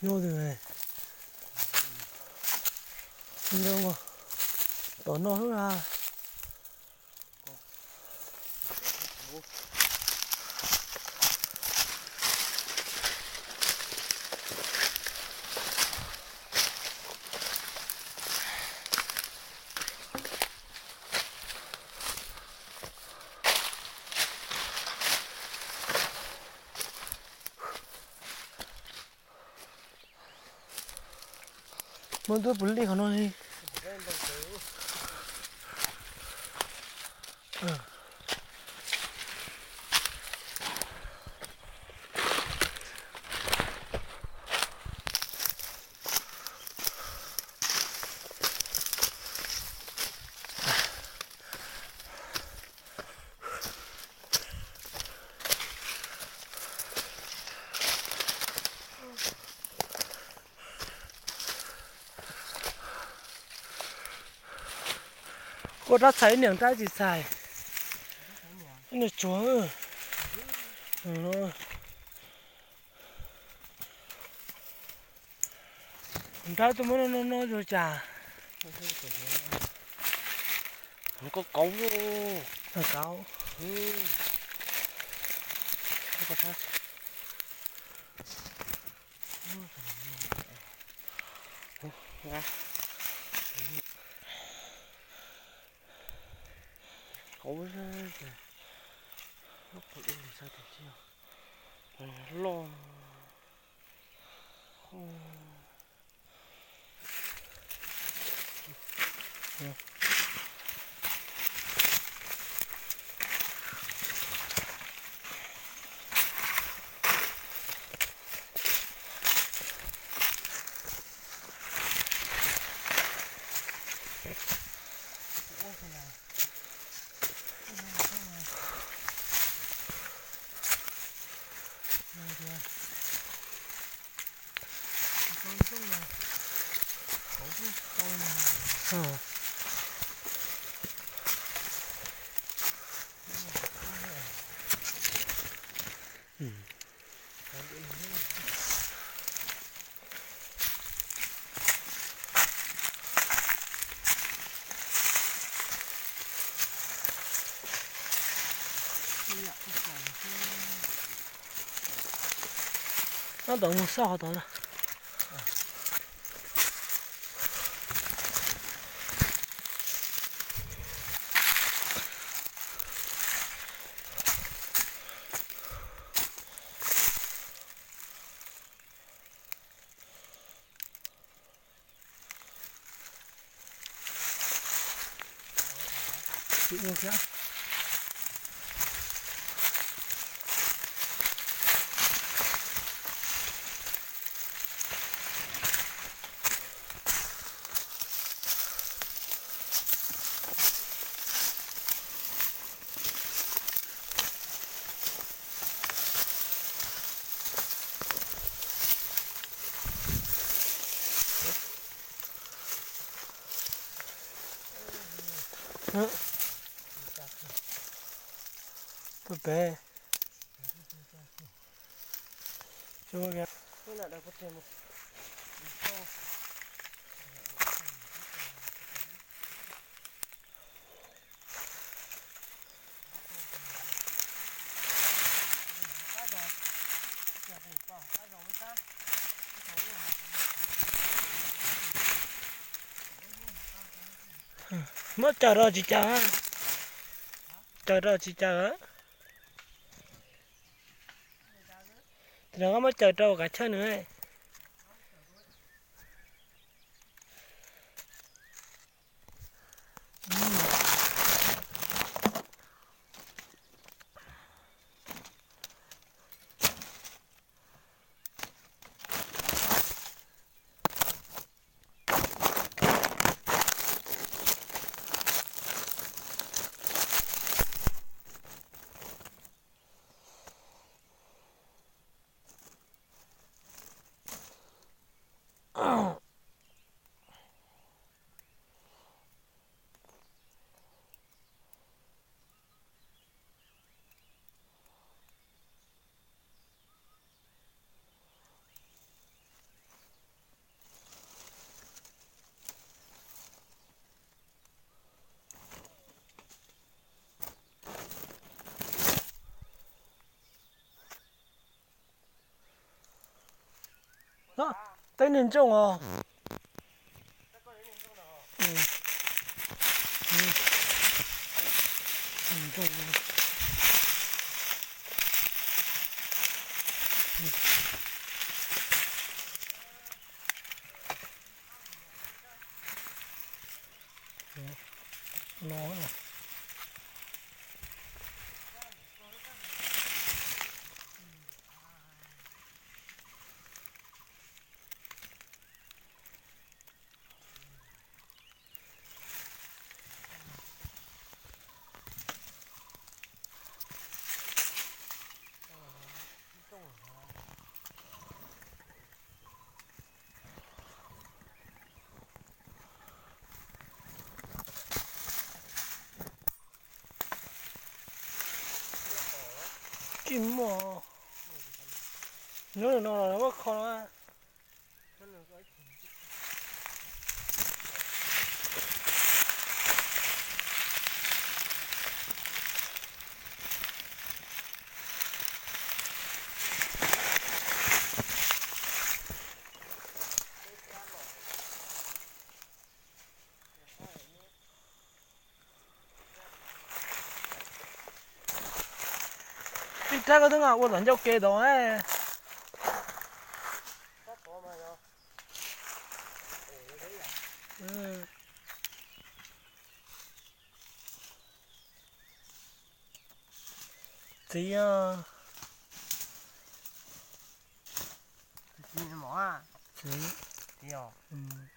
Nyob twg? Tom no lub a. Muaj ntuj puv lij qhov no li. Kua rab txhais ib niam rab tsis txhais. Ib niam tsuag. Rab tuaj muab no no no ua cas. Koj kauv. Kauv. Kauv. Loj. Tab tom mus soj qhov tod na. Tuaj pem. Muab caws rau tsis caws? Caws rau tsis caws? Tam no koj muab caws rau kav chawj nws. No, teb niag ntsooj os. Tsis muaj. Nyob no los muab kho no. Ib rab koj twb nqa ua tom ncauj ke tod. Txiv, txiv, txiv.